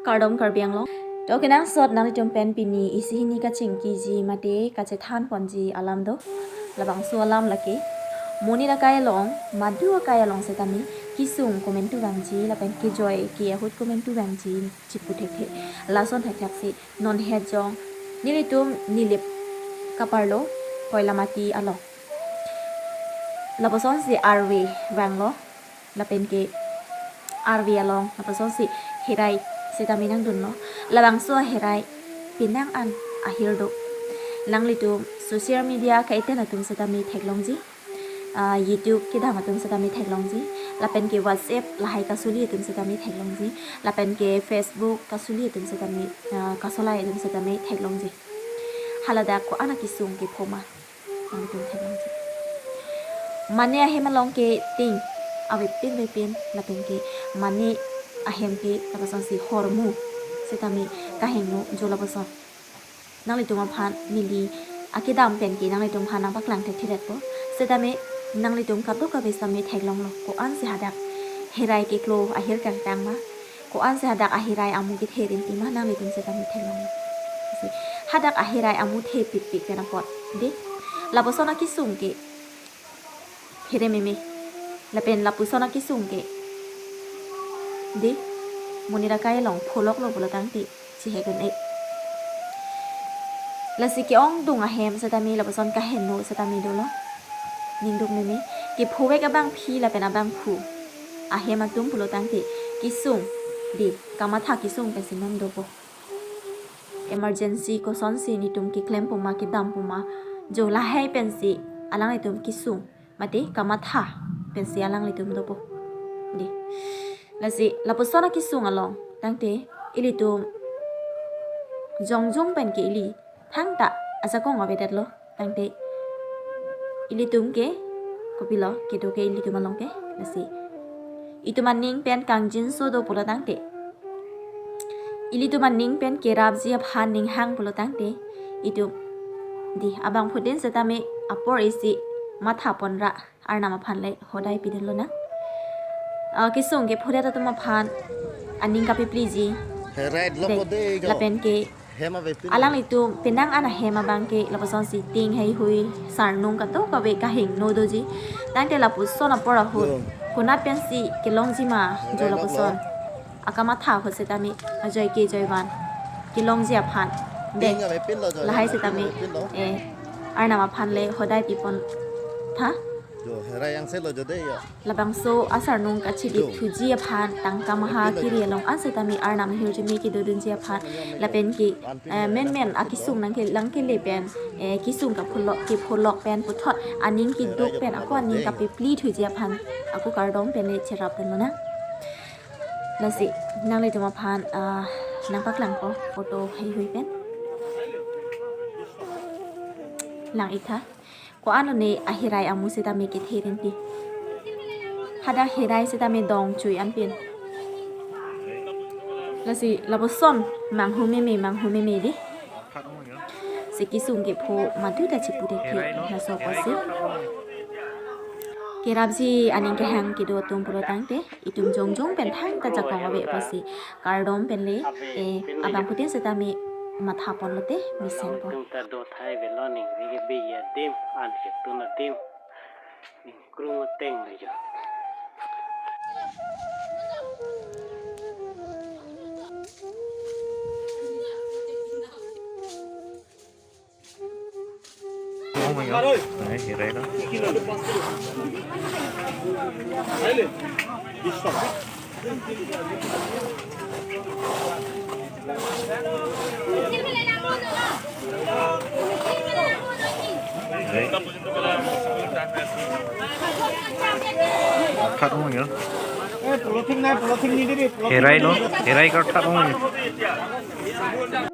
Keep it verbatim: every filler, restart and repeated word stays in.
Kardom Karbi Anglong. To kenangsot nanglitum pen pini isi hini kachingkiji mate kachethan ponji alam do. Labangso alam lake monit akai along, madu akai along setame kesung komantu vangji lapen kejoi ke ahut komantu vangji chipu thekthe. Lason thakthak si non het jong nelitum Nilip kaparlo Koilamati along. Lapuson si arve vanglo, lapen ke arve along lapuson si herai setame nangdunlo. Labangso herai penang an ahir do. Nanglitum social media kaiten atum setame theklongji. Ah, YouTube kedam atum setame theklongji. Lapen ke WhatsApp lahai kasuli atum setame theklongji. Lapen ke Facebook kasuli atum setame, ah, kasolai atum setame theklongji. Haladak ko-an akesung kepho ma, nanglitum theklongji. Mane ahem along ke ting avepin vepin, lapen ke mane ahem ke lapuson si hormu setame kahingno jo lapuson. Nanglitum aphan neli akedam pen ke nanglitum aphan nangpaklang thekthedet po. Setame nanglitum kadokave setame theklonglo, ko-an si hadak herai keklo ahir kangkang ma, ko-an si hadak aherai amu kethe rinti ma, nanglitum setame theklonglo. Si hadak aherai amu the pikpik pen apot de, lapuson akesung ke here meme, lapen lapuson akesung ke de, monit akai along pholoklo pulo tangte chihek un-e. Lasi ke-ongdung ahem setame lapuson kaheno setame dolo. Ningduk meme, kephovek abangpi lapen abangphu ahem atum pulo tangte kesung de, kamatha kesung pensi non dopo. Emergency kosonsi netum keklem puma, kedam puma, jo lahai pensi alanglitum kesung mate kamatha pensi alanglitum dopo de. Lasi lapuson akesung along tangte ilitum jongjong pen ke ili thangta ajakong avedetlo. Tangte ilitum ke kopilo kedo ke ilitum along ke, lasi itum aning pen kangjinso do pulo tangte, ilitum aning pen kerapji aphan ninghang pulo tangte, itum de abangphutin setame apor isi matha ponra Arnam aphan le hodai pidunlo nang. Ah, kesung kephodet atum aphan aning kapepliji. Herai lo de, po de jo. Lapen ke hem avepin alanglitum penang an ahem abang ke lapuson si ting heihui sarnung kadokave kahingno doji. Tangte lapuson apor ahut jo, konat pensi kelongji ma jo, herai lo lapuson akamatha ahut setame ajoi kejoi van kelongji aphan de, ting avepin lo jo, lahai setame avepin lo. Eh, Arnam aphan le hodai pipon tha. Jo, herai angse lo jo de ya. Labangso asarnung kachidip, jo, thuji aphan tangka maha kiri along an setame Arnam ahirjume kedodunji aphan, lapen ke, eh, menmen akesung nangke langkele pen, eh, kesung kapholok, kepholok pen puthot aning keduk pen ako aning kapepli thuji aphan ako kardom pen le cherapdunlo nang. Lasi nanglitum aphan, ah, nangpaklangpo photo heihui pen. Lang-ik tha. Ko-an lone aherai amu setame kethe rinti. Hadak herai setame dong chui anpin. Lasi lapuson manghu meme, manghu meme de. Si kesung kepho madu ta chipu thekthe, laso apotsi kerapji aning kehang kedo atum pulo tangte itum jongjong pen thangta jakong ave apotsi kardom pen le, eh, abangphutin setame matha ponlote mesenpo. Tum ta do thai velo ning, rige be ya dim, an ke tun adim. Ning krung ateng le jo. Oh my God. Ay, herai lo. Herai. Khat ong ya. Herai lo, herai kar khat ong ya.